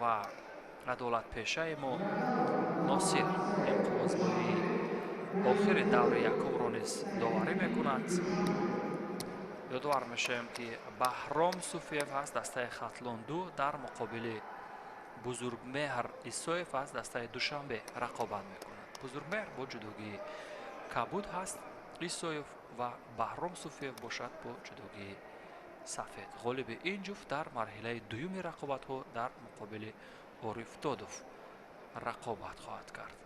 Ва адолатпешаи мо Носир ин қуввазбоии охири даври якумро низ доварӣ мекунад. Ёдовар мешавем, ки Баҳром Суфиев аз дастаи Хатлон 2 дар муқобили Бузургмеҳр Исоев аз дастаи Душанбе рақобат мекунад. Бузургмеҳр бо ҷудогии кабуд ҳаст Исоев ва Баҳром Суфиев бошад бо ҷудогии сафед. Ғолиби ин ҷуфт дар марҳилаи дуюми рақобатҳо дар муқобили Ориф Додов рақобат хоҳад кард.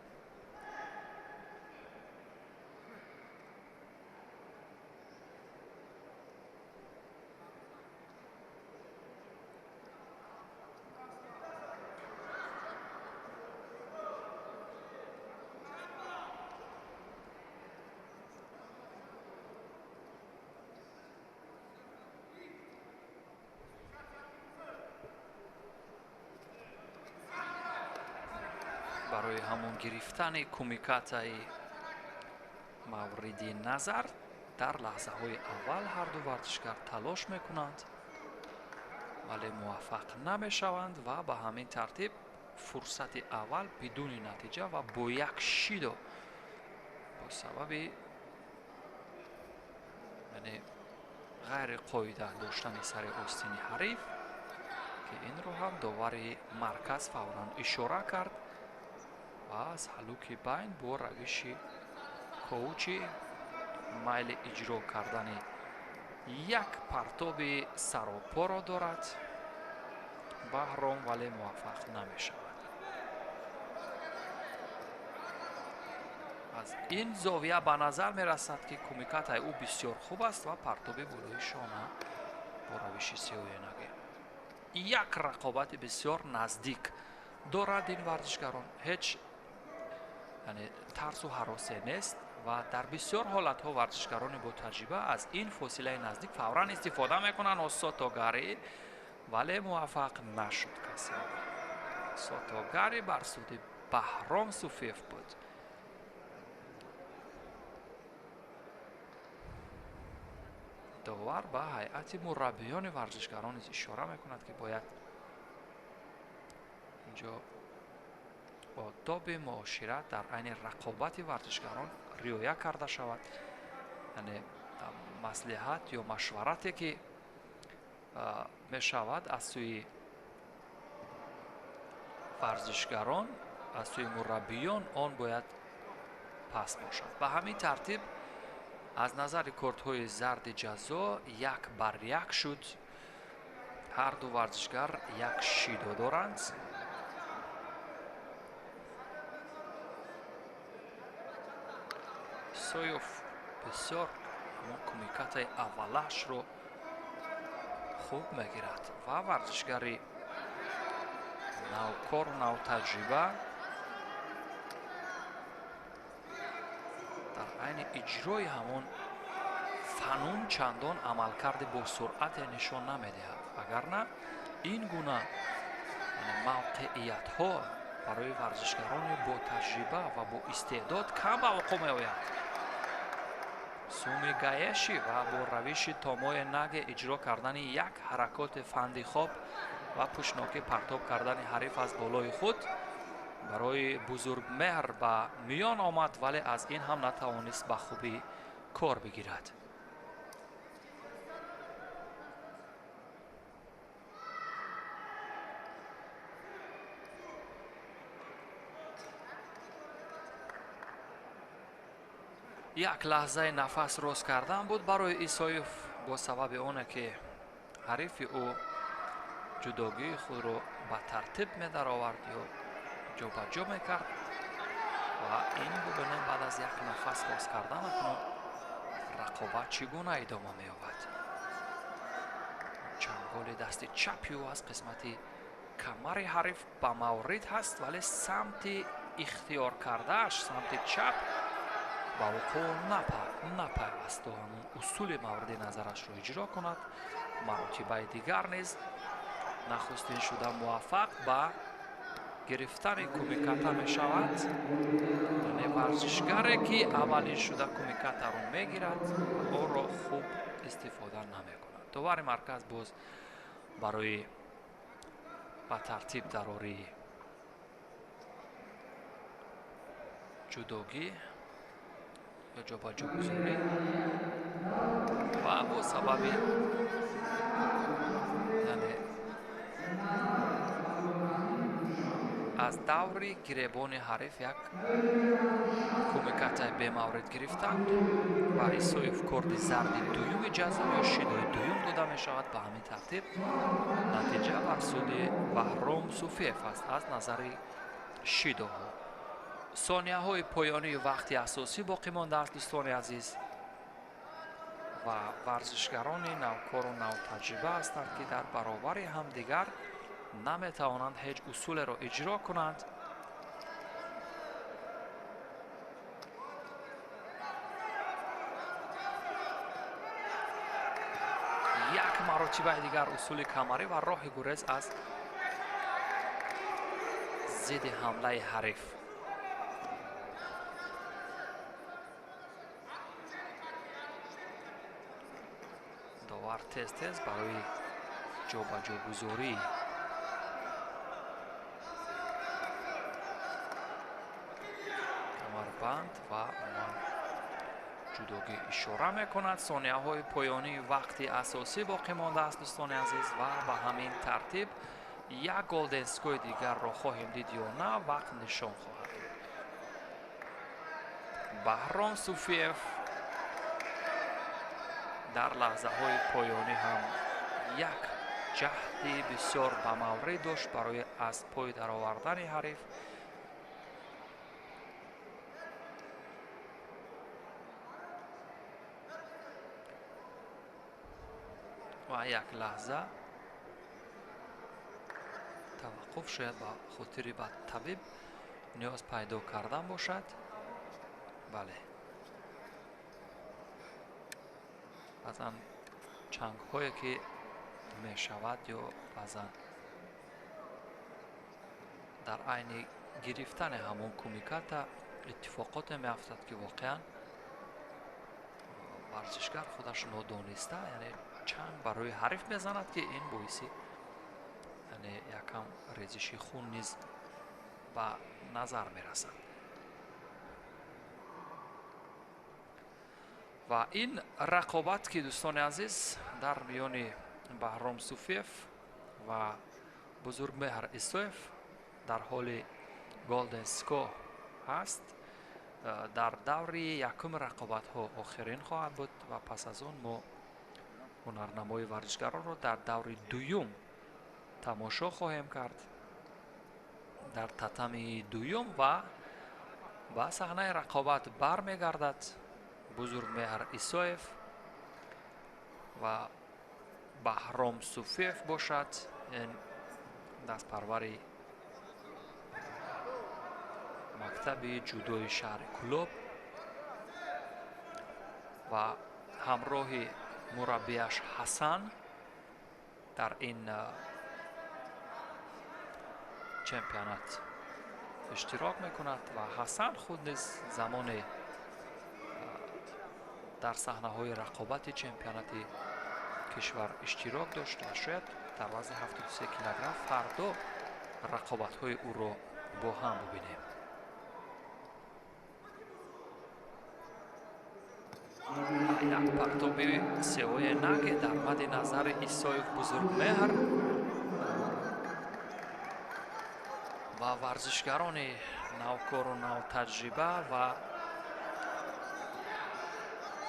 Барои ҳамон гирифтани кумикатаи мавриди назар дар лаҳзаҳои аввал ҳарду варзишгар талош мекунанд, вале муваффақ намешаванд ва ба ҳамин тартиб фурсати аввал бидуни натиҷа ва бо як шидо бо сабаби, яъне, ғайриқоида доштани сари остини ҳариф, ки инро ҳам довари марказ фавран ишора кард, ва аз ҳалуки байн бо равиши коучи майли иҷро кардани як партоби саропоро дорад Баҳром, вале муваффақ намешавад. Аз ин зовия ба назар мерасад, ки кумикатаи ӯ бисёр хуб аст ва партоби болои шона бо равиши сеоенаге. Як рақобати бисёр наздик дорад ин варзишгарон, ҳеҷ, яъне, тарсу ҳаросе нест ва дар бисёр ҳолатҳо варзишгарони бо таҷриба аз ин фосилаи наздик фавран истифода мекунанд. Осотогарӣ, вале муваффақ нашуд касе. Сотогарӣ бар суди Баҳром Суфиев буд. Довар ба ҳайати мураббиёни варзишгарон низ ишора мекунад, ки бояд инҷо одоби муошират дар айни рақобати варзишгарон риоя карда шавад, яъне маслиҳат ё машварате, ки мешавад аз сӯи варзишгарон, аз сӯи мураббиён, он бояд паст бошад. Ба ҳамин тартиб аз назари кортҳои зарди ҷазо 1-1 шуд. Ҳарду варзишгар як шидо доранд. Исоев бисёр ҳамон кумикатаи аввалашро хуб мегирад ва варзишгари навкору навтаҷриба дар айни иҷрои ҳамон фанун чандон амалкарди бо суръате нишон намедиҳад, вагарна ин гуна мавқеиятҳо барои варзишгарони бо таҷриба ва бо истеъдод кам ба вуқӯъ меояд. Суми гаеши ва бо равиши томои наге иҷро кардани як ҳаракоти фанди хоб ва пӯшнокӣ партоб кардани ҳариф аз болои худ барои Бузургмеҳр ба миён омад, вале аз ин ҳам натавонист ба хубӣ кор бигирад. Як лаҳзаи нафас рост кардан буд барои Исоев бо сабаби оне, ки ҳарифи ӯ ҷудогии худро ба тартиб медаровард ё ҷобаҷо мекард ва ин бубинем, баъд аз як нафас рост кардан акнун рақобат чӣ гуна идома меёбад. Чанголи дасти чапи ӯ аз қисмати камари ҳариф ба маврид ҳаст, вале самти ихтиёр кардааш, самти чап, ба вуқӯъ напайваст, то ҳамон усули мавриди назарашро иҷро кунад. Маротибаи дигар низ нахустин шуда муваффақ ба гирифтани кумиката мешавад, яъне варзишгаре, ки аввалин шуда кумикатаро мегирад, онро хуб истифода намекунад. Довари марказ боз барои Ба тартиб дарории ҷудогӣ ё ҷобаҷогузорӣ ва бо сабаби яъне аз даври гиребони ҳариф як кумикатаи бемаврид гирифтанд ва Исоев корди зарди дуюми ҷазо ё шидои дуюм дода мешавад. Ба ҳамин тартиб натиҷа бар суди Баҳром Суфиев аст аз назари шидоҳо. Сонияҳои поёнии вақти асосӣ боқӣ мондааст, дӯстони азиз, ва варзишгарони навкору навтаҷриба ҳастанд, ки дар баробари ҳамдигар наметавонанд ҳеҷ усулеро иҷро кунанд. Як маротибаи дигар усули камарӣ ва роҳи гурез аз зидди ҳамлаи ҳариф. Довар тез-тез барои ҷобаҷогузорӣ камарбанд ва умуман ҷудогӣ ишора мекунад. Сонияҳои поёнии вақти асосӣ боқӣ мондааст, дӯстони азиз, ва ба ҳамин тартиб як голденскои дигарро хоҳем дид ё на, вақт нишон хоҳад дод. Баҳром Суфиев дар лаҳзаҳои поёнӣ ҳам як ҷаҳди бисёр ба маврид дошт барои аз пой даровардани ҳариф. Ва як лаҳза таваққуф шояд ба хотири ба табиб ниёз пайдо кардан бошад. Бале, баъзан чангҳое ки мешавад ё баъзан дар айни гирифтани ҳамон кумиката иттифоқоте меафтад, ки воқеан варзишгар худаш нодониста, яъне чанг барои ҳариф мезанад, ки ин боиси яъне якам резиши хун низ ба назар мерасад. Ва ин рақобат, ки дӯстони азиз, дар миёни Баҳром Суфиев ва Бузургмеҳр Исоев дар ҳоли голден ско ҳаст, дар даври якуми рақобатҳо охирин хоҳад буд ва пас аз он мо ҳунарнамои варзишгаронро дар даври дуюм тамошо хоҳем кард, дар татами дуюм, ва ба саҳнаи рақобат бармегардад Бузургмеҳр Исоев ва Баҳром Суфиев бошад, ин дастпарвари мактаби ҷудои шаҳри Кӯлоб ва ҳамроҳи мураббияш Ҳасан дар ин чемпионат иштирок мекунад ва Ҳасан худ низ замоне дар саҳнаҳои рақобати чемпионати кишвар иштирок дошт ва шояд дар вазни 73 килограмм фардо рақобатҳои ӯро бо ҳам бубинем. Як партоби сеое наге дар мадди назари Исоев Бузургмеҳр ва варзишгарони навкору навтаҷриба ва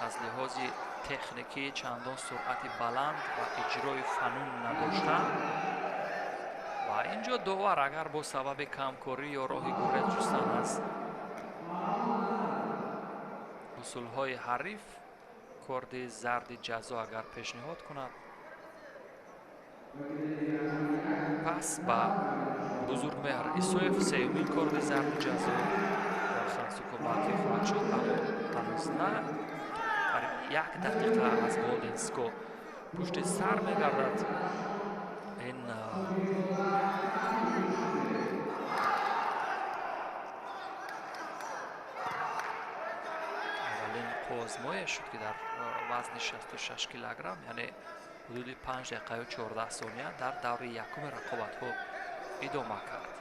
аз лиҳози техникӣ чандон суръати баланд ва иҷрои фанун надоштанд. Ва инҷо довар агар бо сабаби камкорӣ ё роҳи гурез ҷустан аз усулҳои ҳариф корди зарди ҷазо агар пешниҳод кунад, пас ба Бузургмеҳр Исоев сеюмин корди зарди ҷазо ва хансуко баъдӣ хоҳад шуд, аммо ҳанӯз на. Қариб як дақиқа аз голденско пушти сар мегардад. Ин аввалин қозмое шуд, ки дар вазни 66 килограмм, яъне ҳудуди 5 дақиқаю 14 сония дар даври якуми рақобатҳо идома кард.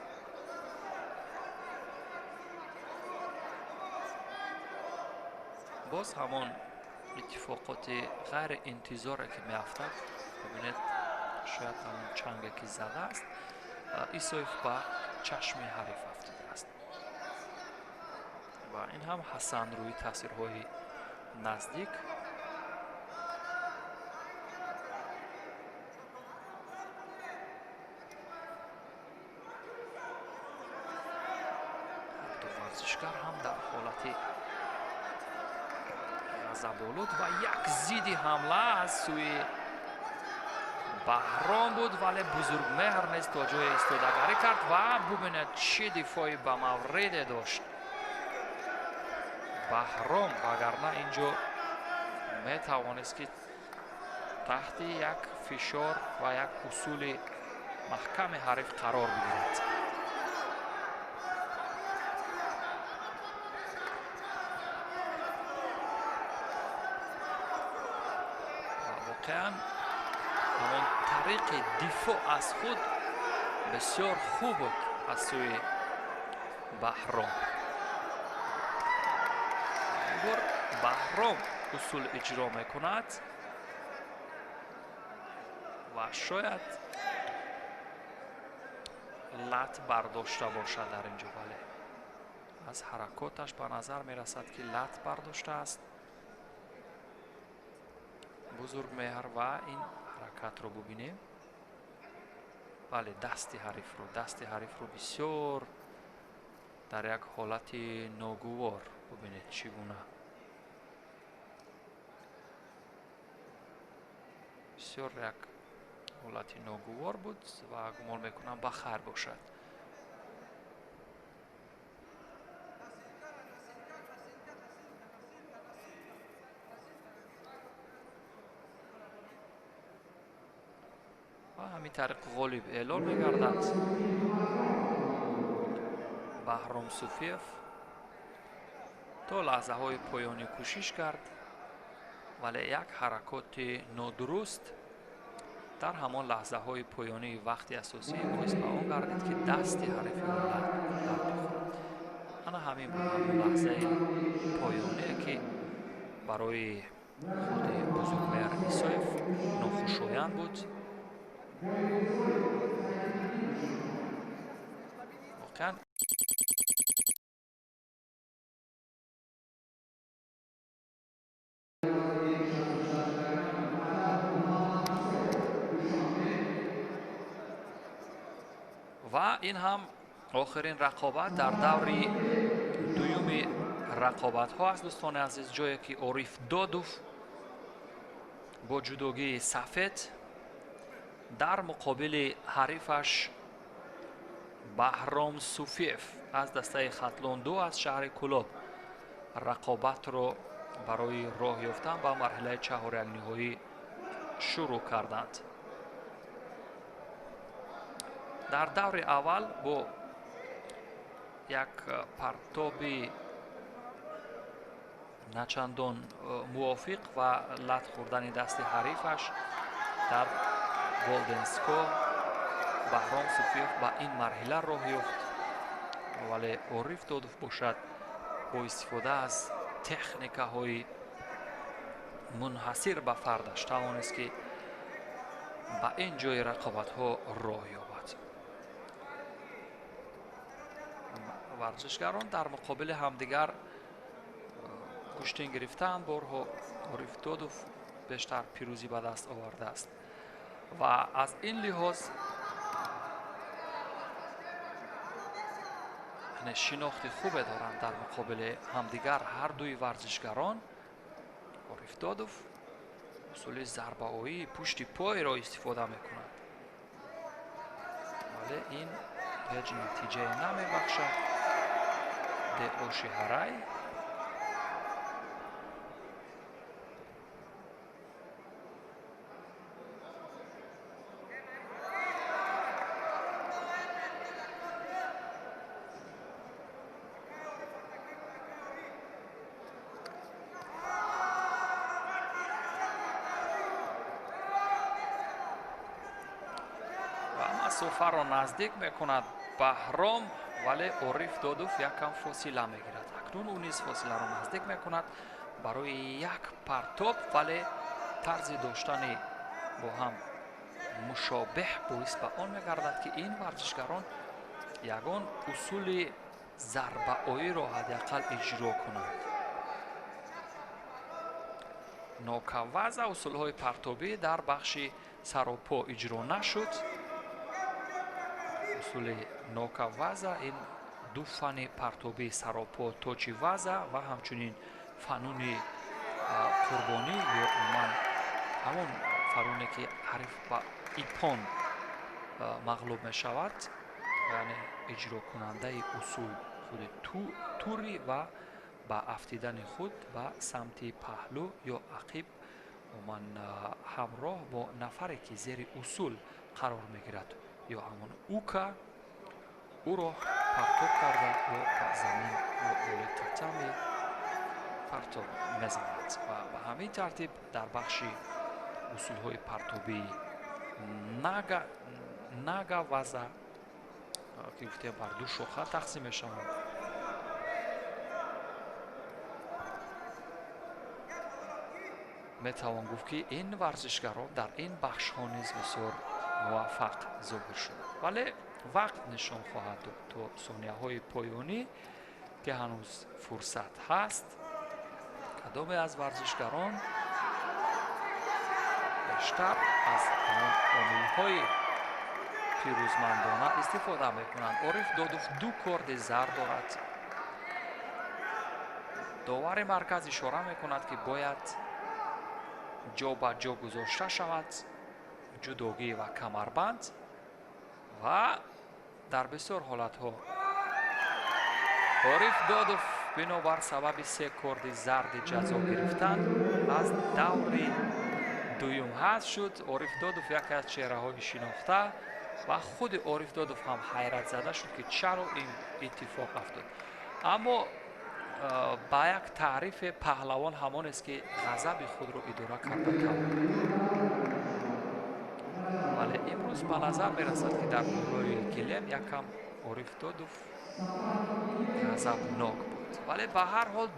Боз ҳамон иттифоқоти ғайриинтизоре ки меафтад, бибинед, шояд ҳамон чанге ки задааст, Исоев ба чашми ҳариф афтидааст ва ин ҳам ҳасан рӯи таъсирҳои наздик. Ҳарду варзишгар ҳам дар ҳолати ғазаболуд ва як зидди ҳамла аз сӯи Баҳром буд, вале Бузургмеҳр низ то ҷое истодагарӣ кард ва бубинед чӣ дифои ба мавриде дошт Баҳром, вагарна ин ҷо метавонист ки таҳти як фишор ва як усули маҳками ҳариф қарор бигирад. Ва воқеан ҳамон тариқи дифоъ аз худ бисёр хуб буд аз сӯи Баҳром. Бор Баҳром усул иҷро мекунад ва шояд лат бардошта бошад дар ин ҷо, вале аз ҳаракоташ ба назар мерасад ки лат бардоштааст Бузургмеҳр ва ин ҳаракатро бубинем. Бале, дасти ҳарифро бисёр дар як ҳолати ногувор бубинед чӣ гуна бисёр як ҳолати ногувор буд ва гумон мекунам ба хайр бошад. Ва ҳамин тариқ ғолиб эълон мегардад Баҳром Суфиев. То лаҳзаҳои поёнӣ кӯшиш кард, вале як ҳаракоти нодуруст дар ҳамон лаҳзаҳои поёнии вақти асосӣ боис ба он гардид ки дасти ҳарифи ӯ лат бихӯрад. Ана ҳамин буд ҳамон лаҳзаи поёние ки барои худи Бузургмеҳр Исоев нохушоянд буд. Воқеан ва ин ҳам охирин рақобат дар даври дуюми рақобатҳо аст, дӯстони азиз, ҷое ки Ориф Додов бо ҷудогии сафед дар муқобили ҳарифаш Баҳром Суфиев аз дастаи Хатлон 2 аз шаҳри Кӯлоб рақобатро барои роҳ ёфтан ба марҳилаи чаҳорякниҳоӣ шурӯъ карданд. Дар даври аввал бо як партоби начандон мувофиқ ва лат хӯрдани дасти ҳарифаш дар Голденско Баҳром Суфиев ба ин марҳила роҳ ёфт, вале Ориф Додов бошад бо истифода аз техникаҳои мунҳасир ба фардаш тавонист ки ба ин ҷои рақобатҳо роҳ ёбад. Варзишгарон дар муқобили ҳамдигар гӯштин гирифтаанд. Борҳо Ориф Додов бештар пирӯзӣ ба даст овардааст ва аз ин лиҳоз шинохти хубе доранд дар муқобили ҳамдигар ҳар дуи варзишгарон. Ориф Додов усули зарбаоии пушти пойро истифода мекунад, вале ин ҳеҷ натиҷае намебахшад. Деоши ҳарай Масофаро наздик мекунад Баҳром, вале Ориф Додов якам фосила мегирад. Акнун ӯ низ фосиларо наздик мекунад барои як партоб, вале тарзи доштани бо ҳам мушобеҳ боис ба он мегардад, ки ин варзишгарон ягон усули зарбаоиро ҳадди ақал иҷро кунанд. Нокаваза усулҳои партобӣ дар бахши саропо иҷро нашуд. Усули нокаваза ин ду фани партобии саропо, точиваза ва ҳамчунин фануни қурбонӣ ё умуман ҳамон фануне, ки ҳариф ба ипон мағлуб мешавад, яъне иҷрокунандаи усул худи тури ва ба афтидани худ ба самти паҳлӯ ё ақиб, умуман ҳамроҳ бо нафаре, ки зери усул қарор мегирад ё ҳамон ука, ӯро партоб карда ё ба замин ё болои татами партоб мезанад. Ва ба ҳамин тартиб дар бахши усулҳои партобии нага ваза, ки гуфтем бар ду шоха тақсим мешаванд, метавон гуфт, ки ин варзишгарон дар ин бахшҳо низ бисёр муваффақ зоҳир шуданд. Вале вақт нишон хоҳад дод то сонияҳои поёнӣ, ки ҳанӯз фурсат ҳаст, кадоме аз варзишгарон бештар аз ҳамон омилҳои пирӯзмандона истифода мекунанд. Ориф Додов ду корди зар дорад. Довари марказ ишора мекунад, ки бояд ҷо ба ҷо гузошта шавад ҷудогӣ ва камарбанд, ва дар бисёр ҳолатҳо Ориф Додов бинобар сабаби се корди зарди ҷазо гирифтан аз даври дуюм ҳазф шуд. Ориф Додов яке аз чеҳраҳои шинохта ва худи Ориф Додов ҳам ҳайратзада шуд, ки чаро ин иттифоқ афтод. Аммо ба як таърифе паҳлавон ҳамонест, ки ғазаби худро идора карда тавонад. Вале имрӯз ба назар мерасад, ки дар болои гилем якам Ориф Додов ғазабнок буд. Вале ба ҳар ҳол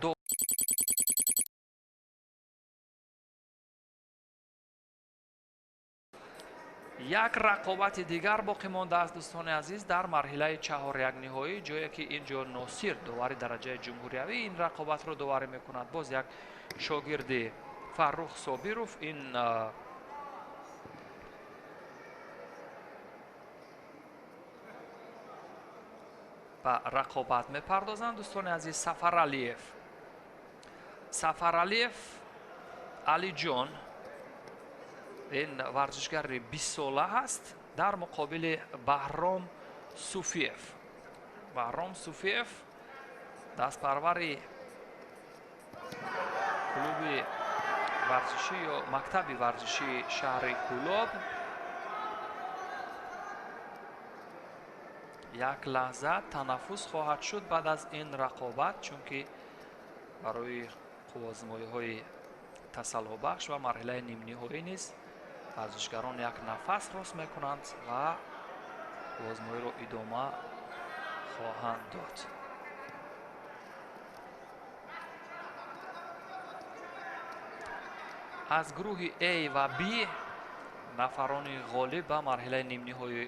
як рақобати дигар боқӣ мондааст, дӯстони азиз, дар марҳилаи чаҳорякниҳоӣ, ҷое ки ин ҷо Носир, довари дараҷаи ҷумҳуриявӣ, ин рақобатро доварӣ мекунад. Боз як шогирди Фаррух Собиров ин ба рақобат мепардозанд. Дӯстони азиз, Сафаралиев, Сафаралиев Алиҷон, ин варзишгари 20 сола ҳаст, дар муқобили Баҳром Суфиев. Баҳром Суфиев дастпарвари клуби варзишӣ ё мактаби варзишии шаҳри Кӯлоб. Як лаҳза танаффус хоҳад шуд баъд аз ин рақобат, чунки барои қувваозмоиҳои тасаллобахш ва марҳилаи нимниҳоӣ низ варзишгарон як нафас рост мекунанд ва қувваозмоиро идома хоҳанд дод. Аз гурӯҳи А ва Б нафарони ғолиб ба марҳилаи нимниҳоӣ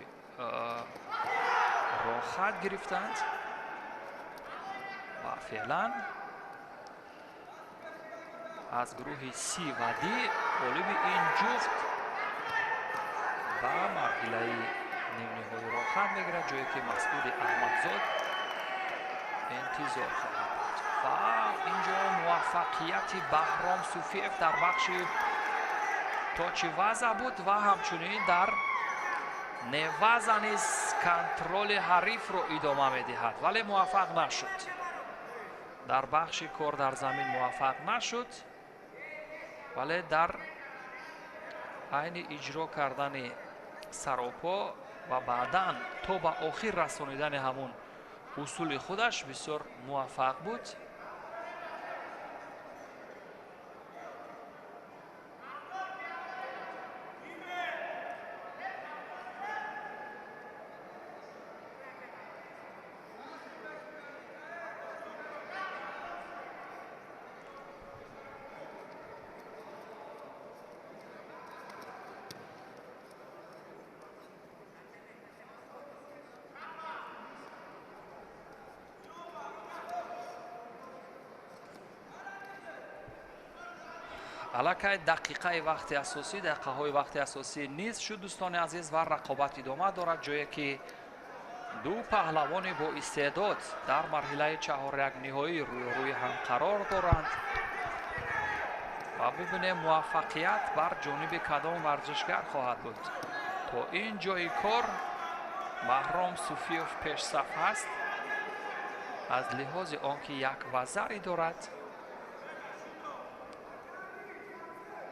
роҳхат гирифтанд ва феълан аз гурӯҳи С ва Д ғолиби ин ҷуфт ба марҳилаи нимниҳоӣ роҳхат мегирад, ҷое ки Масъуди Аҳмадзод интизор хоҳад буд. Ва инҷо муваффақияти Баҳром Суфиев дар бахши точиваза буд ва ҳамчунин дар неваза низ контроли ҳарифро идома медиҳад, вале муваффақ нашуд. Дар бахши кор дар замин муваффақ нашуд, вале дар айни иҷро кардани саропо ва баъдан то ба охир расонидани ҳамун усули худаш бисёр муваффақ буд. Аллакай дақиқаи вақти асосӣ, дақиқаҳои вақти асосӣ низ шуд, дӯстони азиз, ва рақобат идома дорад, ҷое ки ду паҳлавони бо истеъдод дар марҳилаи чаҳорякниҳоӣ рӯи ҳам қарор доранд ва бубинем муваффақият бар ҷониби кадом варзишгар хоҳад буд. То ин ҷои кор Баҳром Суфиев пешсаф ҳаст аз лиҳози он ки як вазари дорад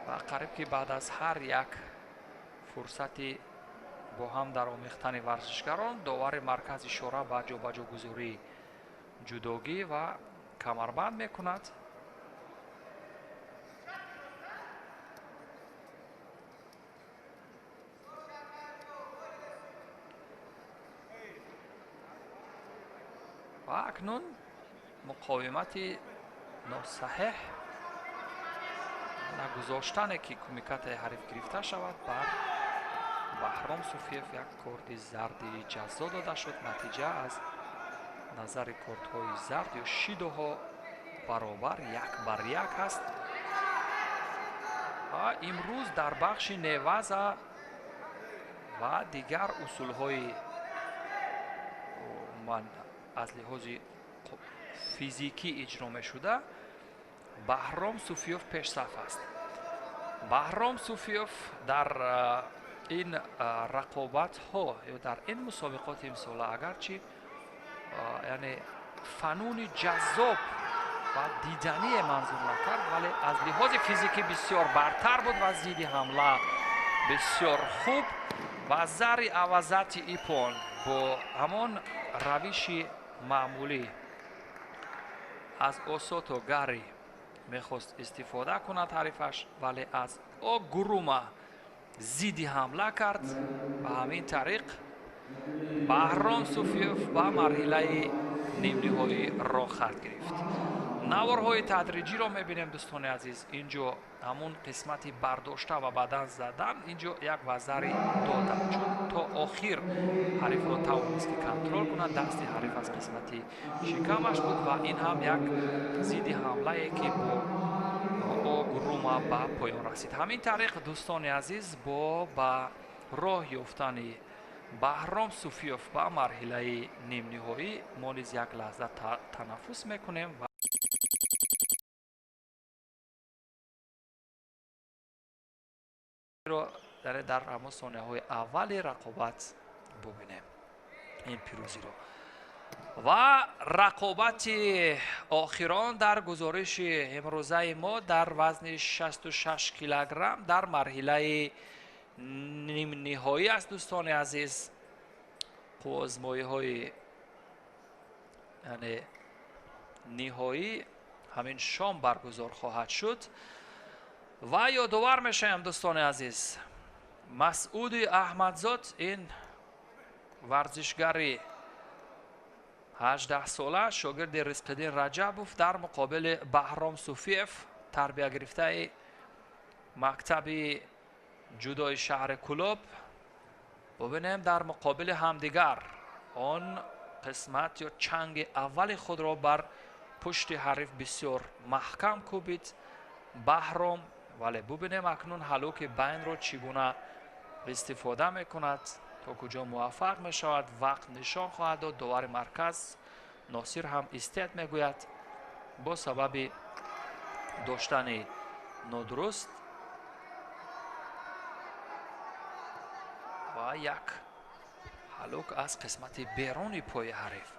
ва қариб ки баъд аз ҳар як фурсати бо ҳам даромехтани варзишгарон довари марказ ишора ба ҷобаҷогузории ҷудогӣ ва камарбанд мекунад. Ва акнун муқовимати носаҳеҳ нагузоштане ки кумикатаи ҳариф гирифта шавад, бар Баҳром Суфиев як корди зарди ҷазо дода шуд. Натиҷа аз назари кордҳои зард ё шидоҳо баробар 1-1 аст. Ва имрӯз дар бахши неваза ва дигар усулҳои ман аз лиҳози физикӣ иҷро мешуда Баҳром Суфиев пешсаф аст. Баҳром Суфиев дар ин рақобатҳо ё дар ин мусобиқоти имсола агарчи яъне фануни ҷаззоб ва дидание манзур накард, вале аз лиҳози физикӣ бисёр бартар буд ва зидди ҳамла бисёр хуб ва зари авазати ипон бо ҳамон равиши маъмулӣ аз осото гари мехост истифода кунад ҳарифаш, вале аз огурума зидди ҳамла кард. Ба ҳамин тариқ Баҳром Суфиев ба марҳилаи нимниҳоӣ роҳ гирифт. Наворҳои тадриҷиро мебинем, дӯстони азиз. Инҷо ҳамун қисмати бардошта ва баъдан задан, инҷо як вазари дода, чун то охир ҳарифро тавонист ки контрол кунад. Дасти ҳариф аз қисмати шикамаш буд ва ин ҳам як зидди ҳамлае ки бо огурума ба поён расид. Ҳамин тариқ, дӯстони азиз, бо ба роҳ ёфтани Баҳром Суфиев ба марҳилаи нимниҳоӣ мо низ як лаҳза танаффус мекунем ва дар ҳамон сонияҳои аввали рақобат бубинем ин пирӯзиро. Ва рақобати охирон дар гузориши имрӯзаи мо дар вазни 66 килограмм дар марҳилаи нимниҳоӣ аст, дӯстони азиз. Қувваозмоиҳои яъне ниҳоӣ ҳамин шом баргузор хоҳад шуд. Ва ёдовар мешавем, дӯстони азиз, Масъуди Аҳмадзод, ин варзишгари 18-сола, шогирди Ризқиддин Раҷабов, дар муқобили Баҳром Суфиев, тарбиягирифтаи мактаби ҷудои шаҳри Кулоб. Бубинем дар муқобили ҳамдигар он қисмат ё чанги аввали худро бар пушти ҳариф бисёр маҳкам кӯбид Баҳром, вале бубинем акнун ҳалуки байнро чӣ гуна истифода мекунад, то куҷо муваффақ мешавад, вақт нишон хоҳад дод. Довари марказ Носир ҳам истед мегӯяд бо сабаби доштани нодуруст ва як ҳалук аз қисмати беруни пои ҳариф.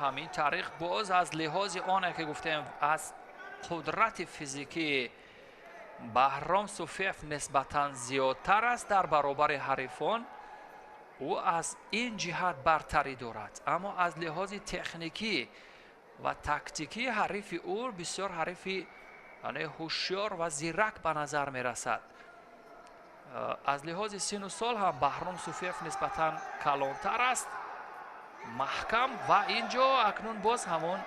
Ҳамин тариқ боз аз лиҳози оне ки гуфтем аз қудрати физикии Баҳром Суфиев нисбатан зиёдтар аст дар баробари ҳарифон, ӯ аз ин ҷиҳат бартарӣ дорад, аммо аз лиҳози техникӣ ва тактикӣ ҳарифи ӯ бисёр ҳарифи ҳушёр ва зирак ба назар мерасад. Аз лиҳози сину сол ҳам Баҳром Суфиев нисбатан калонтар аст. Маҳкам ва инҷо акнун боз ҳамон,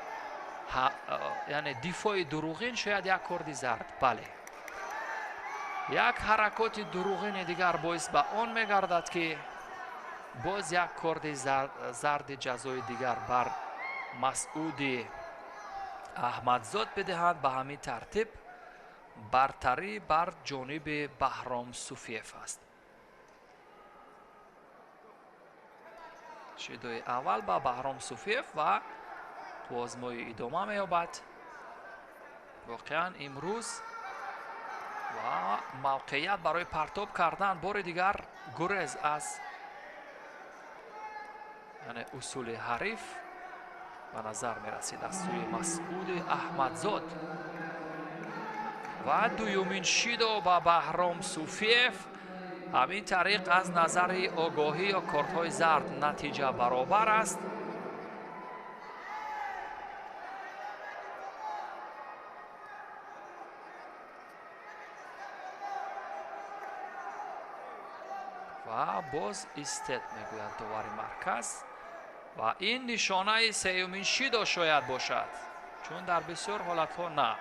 яъне дифои дурӯғин, шояд як корди зард. Бале, як ҳаракоти дурӯғини дигар боис ба он мегардад, ки боз як корди зарди ҷазои дигар бар Масъуди Аҳмадзод бидиҳанд. Ба ҳамин тартиб бартарӣ бар ҷониби Баҳром Суфиев аст. Шидои аввал ба Баҳром Суфиев ва қувваозмоӣ идома меёбад. Воқеан имрӯз ва мавқеият барои партоб кардан бори дигар гурез аз, яъне усули ҳариф ба назар мерасид аз сӯи Масъуди Аҳмадзод. Ва дуюмин шидо ба Баҳром Суфиев. Ҳамин тариқ аз назари огоҳӣ ё кортҳои зард натиҷа баробар аст. Ва боз истед, мегӯяд довари марказ, ва ин нишонаи сеюмин шидо шояд бошад, чун дар бисёр ҳолатҳо на.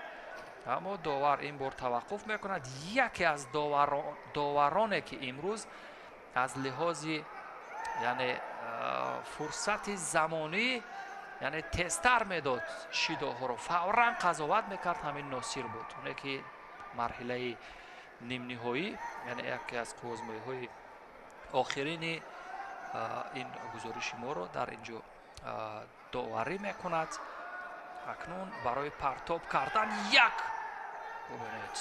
Аммо довар ин бор таваққуф мекунад. Яке аз довароне, ки имрӯз аз лиҳози, яъне фурсати замонӣ, яъне тезтар медод шидоҳоро, фавран қазоват мекард, ҳамин Носир буд. Оне ки марҳилаи нимниҳоӣ, яъне яке аз қувваозмоиҳои охирини ин гузориши моро дар ин ҷо доварӣ мекунад. Акнун барои партоб кардан як, бубинед,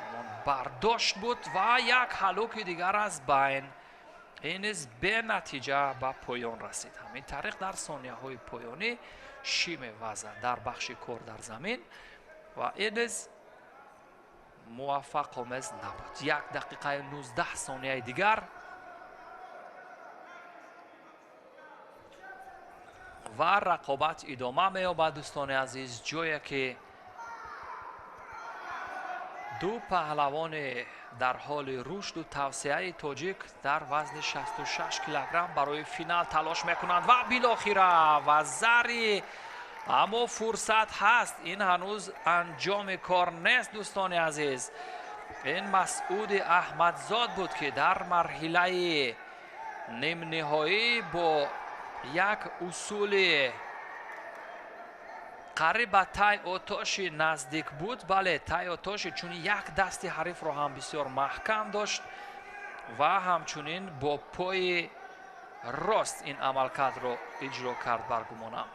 ҳамон бардошт буд ва як ҳалуки дигар аз байн. Ин низ бенатиҷа ба поён расид. Ҳамин тариқ дар сонияҳои поёнӣ шӣ мевазад дар бахши кор дар замин ва ин низ муваффақомез набуд. 1 дақиқаю 19 сонияи дигар ва рақобат идома меёбад, дӯстони азиз, ҷое ки ду паҳлавони дар ҳоли рушду тавсеаи тоҷик дар вазни 66 килограмм барои финал талош мекунанд ва билохира вазари, аммо фурсат ҳаст. Ин ҳанӯз анҷоми кор нест, дӯстони азиз. Ин Масъуди Аҳмадзод буд, ки дар марҳилаи нимниҳоӣ бо як усули қариб ба тай отоши наздик буд. Бале, тай отоши, чун як дасти ҳарифро ҳам бисёр маҳкам дошт ва ҳамчунин бо пои рост ин амалкардро иҷро кард, баргумонам.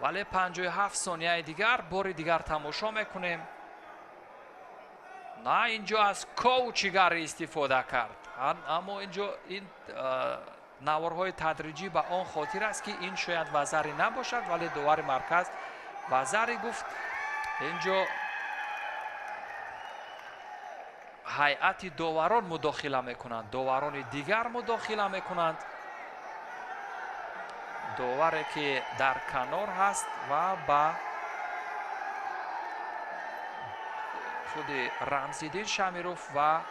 Вале 57 сонияи дигар бори дигар тамошо мекунем. На, инҷо аз коучигар истифода кард, аммо инҷо ин наворҳои тадриҷӣ ба он хотир аст, ки ин шояд вазари набошад, вале довари марказ вазари гуфт. Инҷо ҳайати доварон мудохила мекунанд, доварони дигар мудохила мекунанд. Доваре, ки дар канор ҳаст ва ба худи Рамзиддин Шамиров ва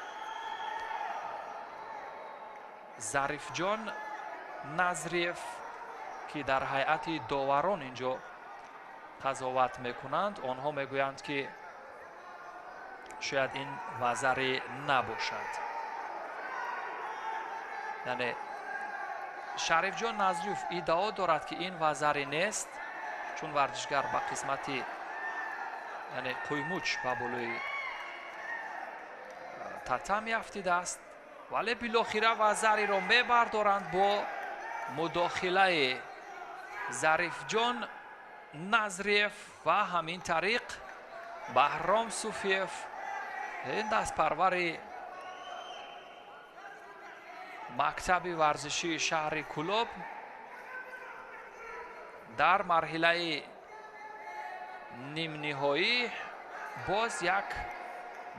Зарифҷон Назриев, ки дар ҳайати доварон инҷо қазоват мекунанд, онҳо мегӯянд, ки шояд ин вазаре набошад. Яъне Шарифҷон Назриев иддао дорад, ки ин вазаре нест, чун варзишгар ба қисмати, яъне қуймуч ба болои татами афтидааст, вале билохира вазариро мебардоранд бо мудохилаи Зарифҷон Назриев ва ҳамин тариқ Баҳром Суфиев, ин дастпарвари мактаби варзишии шаҳри Кӯлоб, дар марҳилаи нимниҳоӣ боз як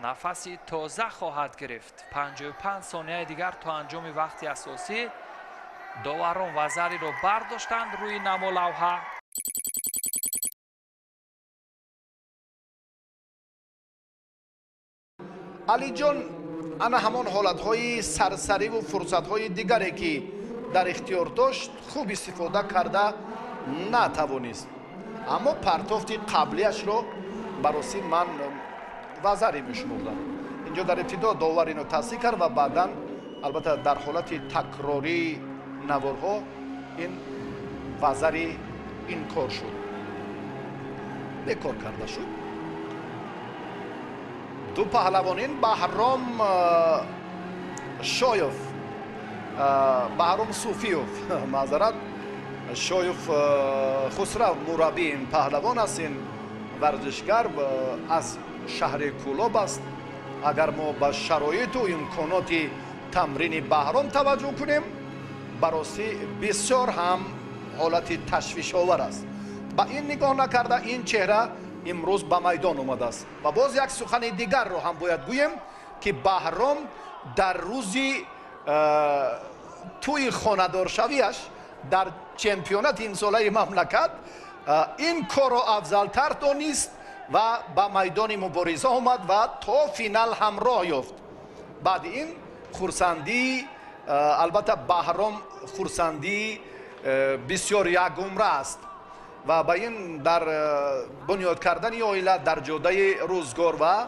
нафаси тоза хоҳад гирифт. 55 сонияи дигар то анҷоми вақти асосӣ. Доварон вазариро бардоштанд рӯи намолавҳа. Алиҷон, ана ҳамон ҳолатҳои сарсариву фурсатҳои дигаре, ки Дар ихтиёр дошт, хуб истифода карда натавонист, аммо партофти қаблияшро баросӣ ман вазаре мешумурдам. Инҷо дар ибтидо довар ино тасдиқ кард ва баъдан, албатта, дар ҳолати такрории наворҳо ин вазари инкор шуд, бекор карда шуд. Ду паҳлавон ин Баҳром Шоев, Баҳром Суфиев, маъзарат, Шоев Хусрав мураббии ин паҳлавон аст. Ин варзишгар аз шаҳри Кӯлоб аст. Агар мо ба шароиту имконоти тамрини Баҳром таваҷҷӯҳ кунем, баростӣ бисёр ҳам ҳолати ташвишовар аст. Ба ин нигоҳ накарда, ин чеҳра имрӯз ба майдон омадааст. Ва боз як сухани дигарро ҳам бояд гӯем, ки Баҳром дар рӯзи тӯи хонадоршавиаш дар чемпионати имсолаи мамлакат ин корро афзалтар донист ва ба майдони мубориза омад ва то финал ҳамроҳ ёфт. Баъди ин хурсандӣ, албатта, Баҳром хурсандии бисёр якумра аст ва ба ин дар бунёд кардани оила, дар ҷодаи рӯзгор ва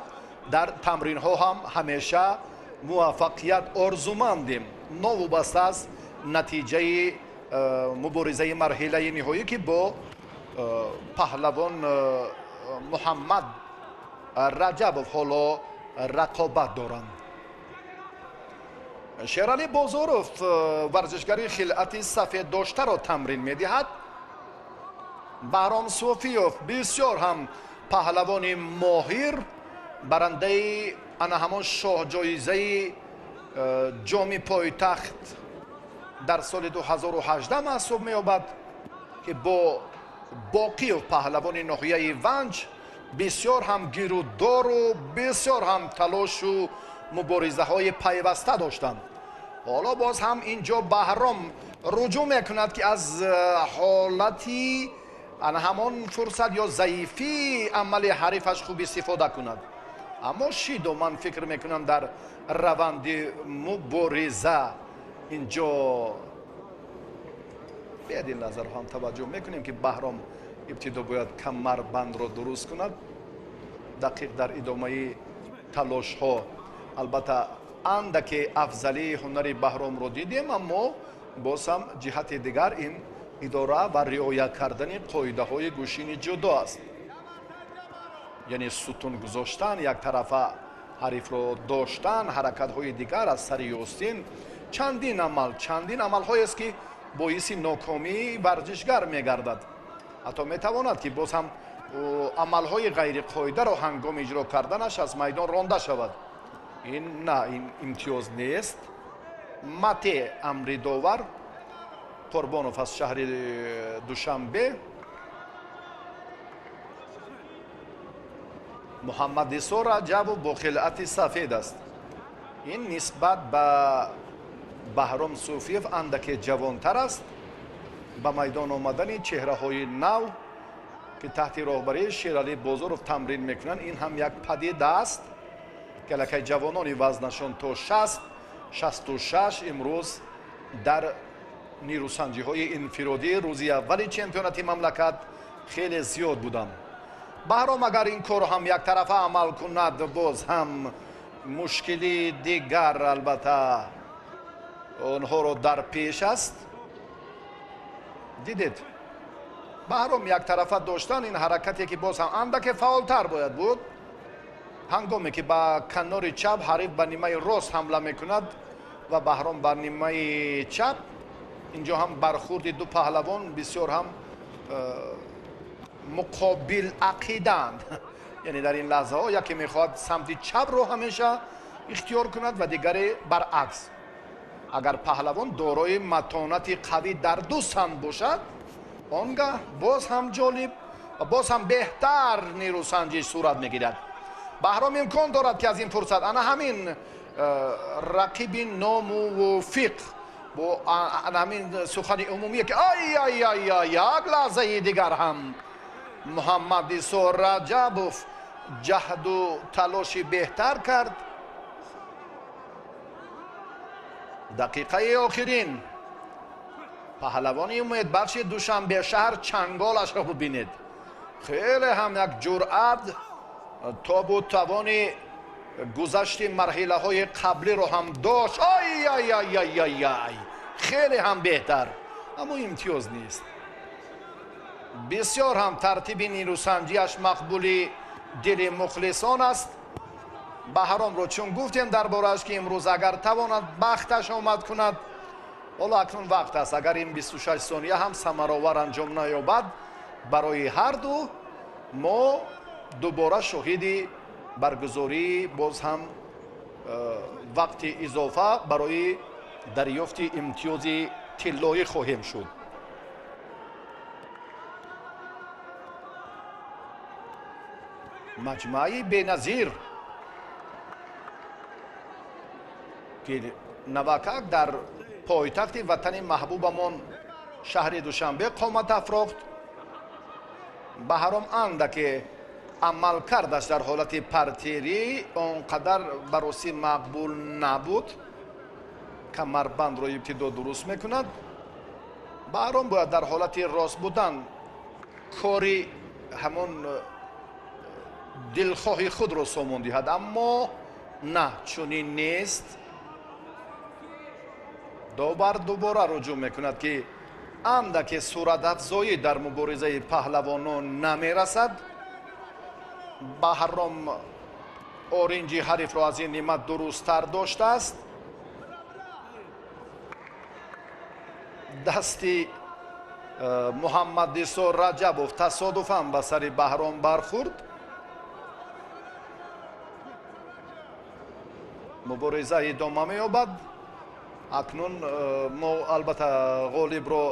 дар тамринҳо ҳам ҳамеша муваффақият орзумандем, новобаста аз натиҷаи муборизаи марҳилаи ниҳоӣ, ки бо паҳлавон Муҳаммад Раҷабов ҳоло рақобат доранд. Шералӣ Бозоров варзишгари хилъати сафеддоштаро тамрин медиҳад. Баҳром Суфиёв бисёр ҳам паҳлавони моҳир, барандаи ана ҳамон шоҳҷоизаи ҷоми пойтахт дар соли 2018 маҳсуб меёбад, ки бо Боқиев, паҳлавони ноҳияи Ванҷ, бисёр ҳам гирудору бисёр ҳам талошу муборизаҳои пайваста доштанд. Ҳоло боз ҳам ин ҷо Баҳром руҷӯъ мекунад, ки аз ҳолати ана ҳамон фурсат ё заифии амали ҳарифаш хуб истифода кунад. Аммо шидо, ман фикр мекунам, дар раванди мубориза инҷо биёед ин лаҳзаро ҳам таваҷҷӯҳ мекунем, ки Баҳром ибтидо бояд камарбандро дуруст кунад. Дақиқ дар идомаи талошҳо, албатта, андаке афзалии ҳунари Баҳромро дидем, аммо боз ҳам ҷиҳати дигар ин идора ва риоя кардани қоидаҳои гӯшини ҷудо аст, яъне сутун гузоштан, яктарафа ҳарифро доштан, ҳаракатҳои дигар аз сари ёстин, чандин амал, чандин амалҳоест, ки боиси нокомии варзишгар мегардад. Ҳатто метавонад, ки боз ҳам амалҳои ғайриқоидаро ҳангоми иҷро карданаш аз майдон ронда шавад. Ин на ин имтиёз нест. Мате амри довар Қурбонов аз шаҳри Душанбе. Муҳаммад Исо Раҷабов бо хилъати сафед аст. Ин нисбат ба Баҳром Суфиев андаке ҷавонтар аст. Ба майдон омадани чеҳраҳои нав, ки таҳти роҳбарии Шералӣ Бозоров тамрин мекунанд, ин ҳам як падида аст, ки аллакай ҷавонони вазнашон то 60, 66 имрӯз дар нерӯсанҷиҳои инфиродӣ рӯзи аввали чемпионати мамлакат хеле зиёд буданд. Баҳром агар ин корро ҳам яктарафа амал кунад, боз ҳам мушкили дигар, албатта, онҳоро дар пеш аст. Дидед, Баҳром яктарафа доштан, ин ҳаракате, ки боз ҳам андаке фаъолтар бояд буд. Ҳангоме ки ба канори чап ҳариф ба нимаи рост ҳамла мекунад ва Баҳром ба нимаи чап, инҷо ҳам бархурди ду паҳлавон бисёр ҳам муқобил ақидаанд. Яъне дар ин лаҳзаҳо яке мехоҳад самти чапро ҳамеша ихтиёр кунад ва дигаре баръакс. Агар паҳлавон дорои матонати қавӣ дар ду самт бошад, он гаҳ боз ҳам ҷолиб ва боз ҳам беҳтар нерӯсанҷӣ сурат мегирад. Баҳром имкон дорад, ки аз ин фурсат ана ҳамин рақиби номувофиқ бо ана ҳамин сухани умумие, ки ай ай ай ай, як лаҳзаи дигар ҳам Муҳаммад Исо Раҷабов ҷаҳду талоши беҳтар кард. Дақиқаи охирин. Паҳлавони умедбахши Душанбе шаҳр чанголашро бубинед. Хеле ҳам як ҷуръат, тобу тавони гузашти марҳилаҳои қаблиро ҳам дошт. Ай ай ай ай ай ай, хеле ҳам беҳтар, аммо имтиёз нест. Бисёр ҳам тартиби нерӯсанҷиаш мақбули дили мухлисон аст. Баҳромро чун гуфтем дар борааш, ки имрӯз агар тавонад бахташ омад кунад, ҳоло акнун вақт аст. Агар ин 26 сония ҳам самаровар анҷом наёбад барои ҳар ду, мо дубора шоҳиди баргузории боз ҳам вақти изофа барои дарёфти имтиёзи тиллоӣ хоҳем шуд. Маҷмӯаи беназир, ки навакак дар пойтахти ватани маҳбубамон шаҳри Душанбе қомат афрохт, Баҳром андаке амалкардаш дар ҳолати партерӣ он қадар баросӣ мақбул набуд. Камарбандро ибтидо дуруст мекунад. Баҳром бояд дар ҳолати рост будан кори ҳамон дилхоҳи худро сомон диҳад, аммо на, чунин нест. Довар дубора руҷӯъ мекунад, ки андаке суратафзоӣ дар муборизаи паҳлавонон намерасад. Баҳром оринҷи ҳарифро аз ин нима дурусттар доштааст. Дасти Муҳаммадисо Раҷабов тасодуфан ба сари Баҳром бархӯрд. Мубориза идома меёбад. Акнун мо албатта ғолибро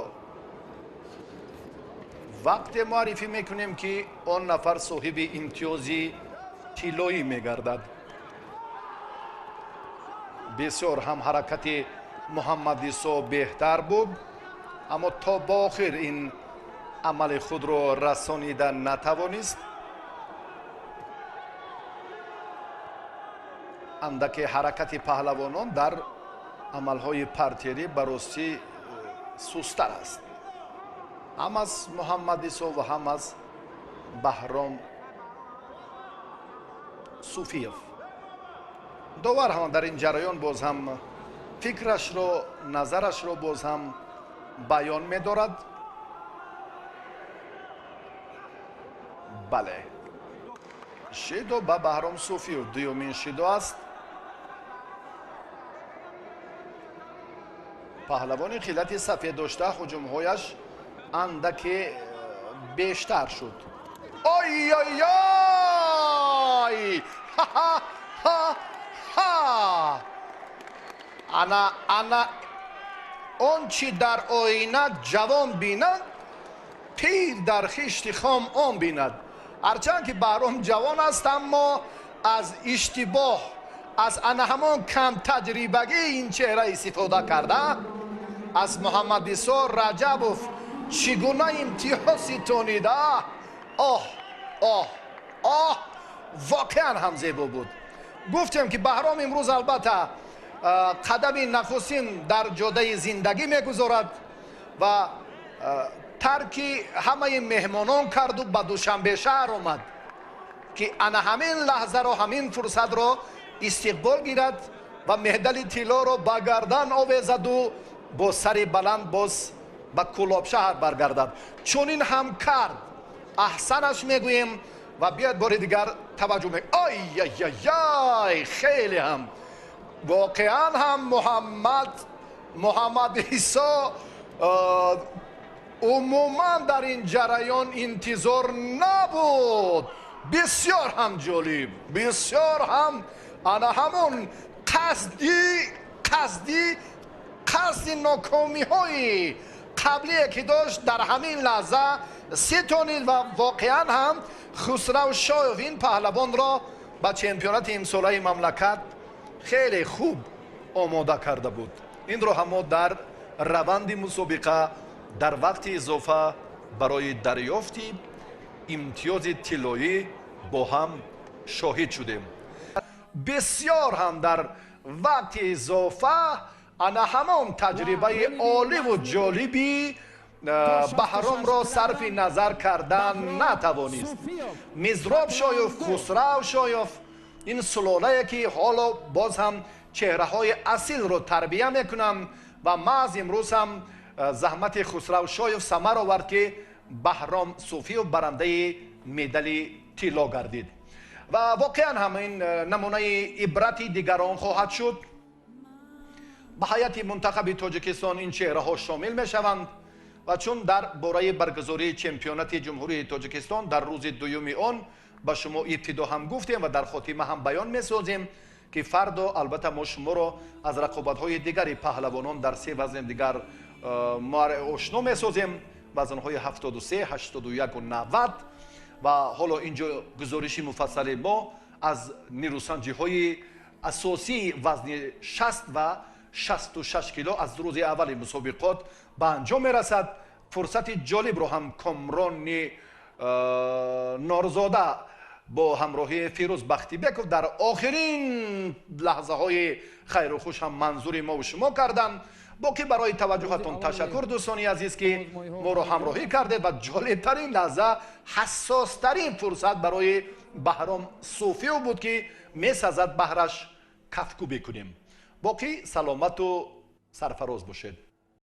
вақте муаррифӣ мекунем, ки он нафар соҳиби имтиёзи тиллоӣ мегардад. Бисёр ҳам ҳаракати Муҳаммадисо беҳтар буд, аммо то ба охир ин амали худро расонида натавонист. Андаке ҳаракати паҳлавонон дар амалҳои партерӣ баростӣ сустар аст, ҳам аз Муҳаммадисо ва ҳам аз Баҳром Суфиев. Довар ҳам дар ин ҷараён боз ҳам фикрашро, назарашро боз ҳам баён медорад. Бале, шидо ба Баҳром Суфиев дуюмин шидо аст. Паҳлавони хилати сафед дошта ҳуҷумҳояш андаке бештар шуд. Ой ой ой! Ха-ха-ха-ха! Ана ана он чи дар оина ҷавон бинад, пир дар хишти хом он бинад. Ҳарчанд ки Баҳром ҷавон аст, аммо аз иштибоҳ, аз ана ҳамон камтаҷрибагии ин чеҳра истифода карда, аз Муҳаммадисо Раҷабов чӣ гуна имтиёз ситонида. Оҳ оҳ оҳ, воқеан ҳам зебо буд. Гуфтем, ки Баҳром имрӯз албатта қадами нахустин дар ҷодаи зиндагӣ мегузорад ва тарки ҳамаи меҳмонон карду ба Душанбе шаҳр омад, ки ана ҳамин лаҳзаро, ҳамин фурсатро истиқбол гирад ва медали тиллоро ба гардан овезаду бо сари баланд боз ба Кӯлоб шаҳр баргардад. Чунин ҳам кард. Аҳсанаш мегӯем ва биёед бори дигар таваҷҷӯҳ мекунем. Ай ай ай, хеле ҳам воқеан ҳам Муҳаммадисо умуман дар ин ҷараён интизор набуд. Бисёр ҳам ҷолиб, бисёр ҳам ана ҳамон қасди нокомиҳои қаблие ки дошт дар ҳамин лаҳза ситонид ва воқеан ҳам Хусрав Шоев ин паҳлавонро ба чемпионати имсолаи мамлакат хеле хуб омода карда буд. Инро ҳам мо дар раванди мусобиқа дар вақти изофа барои дарёфти имтиёзи тиллоӣ бо ҳам шоҳид шудем. Бисёр ҳам дар вақти изофа Ана ҳамон таҷрибаи оливу ҷолиби Баҳромро сарфи назар кардан натавонист. Мизроб Шоев, Хусрав Шоев, ин сулолае, ки ҳоло боз ҳам чеҳраҳои асилро тарбия мекунанд, ва маҳз имрӯз ҳам заҳмати Хусрав Шоев самар овард, ки Баҳром Суфиев барандаи медали тилло гардид. Ва воқеан ҳам ин намунаи ибрати дигарон хоҳад шуд. Ба ҳайати мунтахаби Тоҷикистон ин чеҳраҳо шомил мешаванд. Ва чун дар бораи баргузории чемпионати Ҷумҳурии Тоҷикистон дар рӯзи дуюми он ба шумо ибтидо ҳам гуфтем ва дар хотима ҳам баён месозем, ки фардо албатта мо шуморо аз рақобатҳои дигари паҳлавонон дар се вазни дигар ошно месозем, вазнҳои 73, 81, 90. Ва ҳоло инҷо гузориши муфассали мо аз нерӯсанҷиҳои асосии вазни 60 ва 66 кило аз рӯзи аввали мусобиқот ба анҷом мерасад. Фурсати ҷолибро ҳам Комрони Норзода бо ҳамроҳии Фирӯз Бахтибеков дар охирин лаҳзаҳои хайру хуш ҳам манзури мову шумо карданд. Боқӣ барои таваҷҷӯҳатон ташаккур, дӯстони азиз, ки моро ҳамроҳӣ кардед. Ва ҷолибтарин лаҳза, ҳассостарин фурсат барои Баҳром Суфиев буд, ки месазад баҳраш кафкӯбӣ кунем. Боқӣ саломату сарфароз бошед.